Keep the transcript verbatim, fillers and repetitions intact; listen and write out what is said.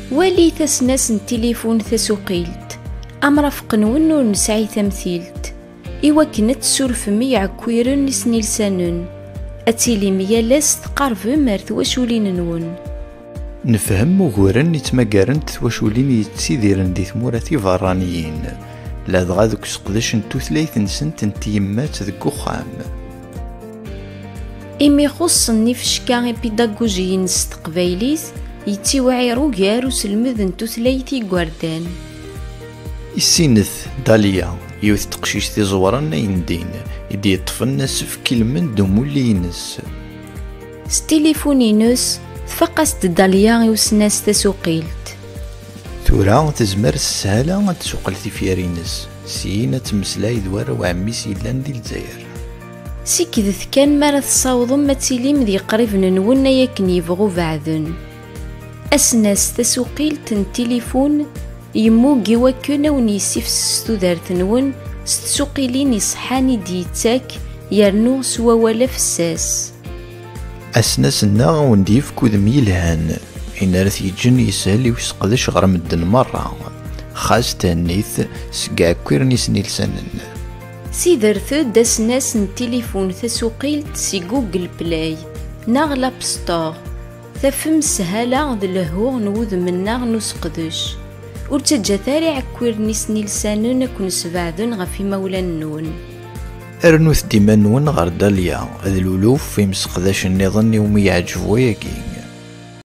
Walit asnas n tilifun tasuqilt, amrafeq-nwen ur nesɛi tamtilt, iwakken ad tsurfem i iɛekkiren isnilsanen, ad tilim yal ass tqarbem ar twaculin-nwen. Nefhem uguren i ttmagarent twaculin yettidiren di tmura tiberraniyin, ladɣa deg useqdec n tutlayt-nsent n tyemmat deg uxxam. Imi xuṣṣen ifecka ipidagujiyen s teqbaylit, yettiwɛir ugar uselmed n tutlayt i igerdan. Issinet Dahlia, yiwet n teqcict iẓewren ayendin, i d-yeṭṭfen asefk ilmend d umulli-ines. S tilifun-ines, tfaq-as-d Dahlia i usnas tasuqilt. Tura tezmer s sshala ad tsuqel tifyar-ines, syin ad temmeslay d warraw ɛemmi-s yellan di Lezzayer. Sikdet kan mi ara tessawḍem ad tilim d yeqriben-nwen ay akken yebɣu beɛden. Asnas tasuqilt n tilifun yemmug i wakken ad wen-yessifses tudert-nwen s tsuqilin iṣeḥḥan i d-yettak, yernu s wawal afessas. Asnas-nneɣ ad wen-d-yefk udem yelhan, ayen ara t-yeǧǧen yeshel i useqdec ɣer medden merra, xas thennit seg iɛekkiren isnilsanen. Sidret-d asnas n tilifun tasuqilt si Google Play neɣ l'App Store. Tafem sshala d lehhu n wudem-nneɣ n useqdec. Ur ttaǧǧat ara iɛekkiren isnilsanen ad ken-sbeɛden ɣef imawlan-nwen. Rnut-d iman-nwen ɣer Dahlia d luluf imseqdacen nniḍen iwumi yeɛǧeb wayagi.